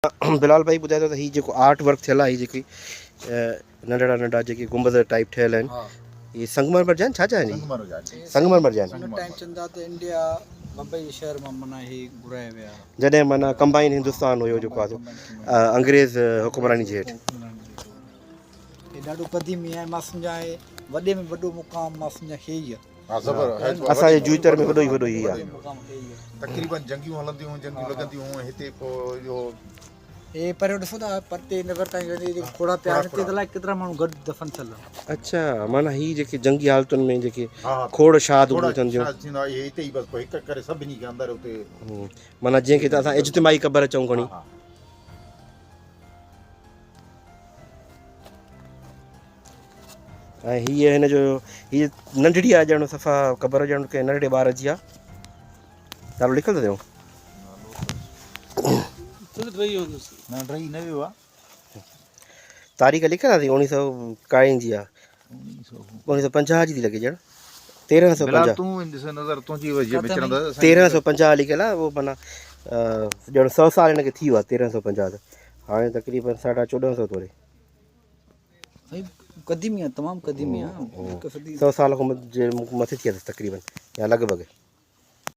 بلال ڀائي ٻڌائي ٿو ته هي جيڪو آرٽ ورڪ ٿيل آهي هي جيڪي ننڍڙا ننڍا جيڪي گنبذ ٽائپ ٺهيل آهن هي سنگ مرمر جا آهن ڇا جا آهن سنگ مرمر جا آهن ان ٽائيم چوندا ته انڊيا بمبئي جي شهر مان معنيٰ هي گهرايا ويا جڏهن معنيٰ ڪمبائن هندستان هيو جيڪو آهي انگريز حڪمراني جي هيٺ هي ڏاڍو قديمي آهي مان سمجهان هي وڏي ۾ وڏو مقام مان سمجهان هي ئي آهي اسان جي جوئي تر ۾ وڏو ئي وڏو هي آهي. تقريبن جنگيون هلنديون هيون جنگيون لڳنديون هيون هتي پوء اهو. هي پريو ڏسو ٿا پرتي نظر تائين ويندي جيڪي کوڙا پيا آهن هتي الائي ڪيترا ماڻهو گڏ دفن ٿيل آهن. اڇا معنيٰ هي جيڪي جنگي حالتن ۾ جيڪي کوڙ شاد ٿين ٿيون. کوڙ ٿيندا اهي هتي ئي بس پوء هڪ هڪ ڪري سڀني کي اندر اتي. معنيٰ جنهن کي ته اسان اجتماعي قبر چئون کڻي. ۽ هيء هن جو هيء ننڍڙي آهي ڄڻ صفا قبر ڄڻ ڪنهن ننڍڙي ٻار جي آهي نالو لکيل اٿو تاريخ لکيل آهي اوڻيهه سو ڪائين جي آهي اوڻيهه سو پنجاهه جي ٿي لڳي ڄڻ تيرهن سو پنجاهه تيرهن سو پنجاهه لکيل آهي اهو معنيٰ ڄڻ سو سال هن کي ٿي ويو آهي تيرهن سو پنجاهه هاڻي تقريبن ساڍا چوڏهن سو ٿو رهي سائين قديمي آ تمام قديمي آ هڪ صدي سو سال کان مٿي ٿي اٿس تقريبن يا لڳ ڀڳ.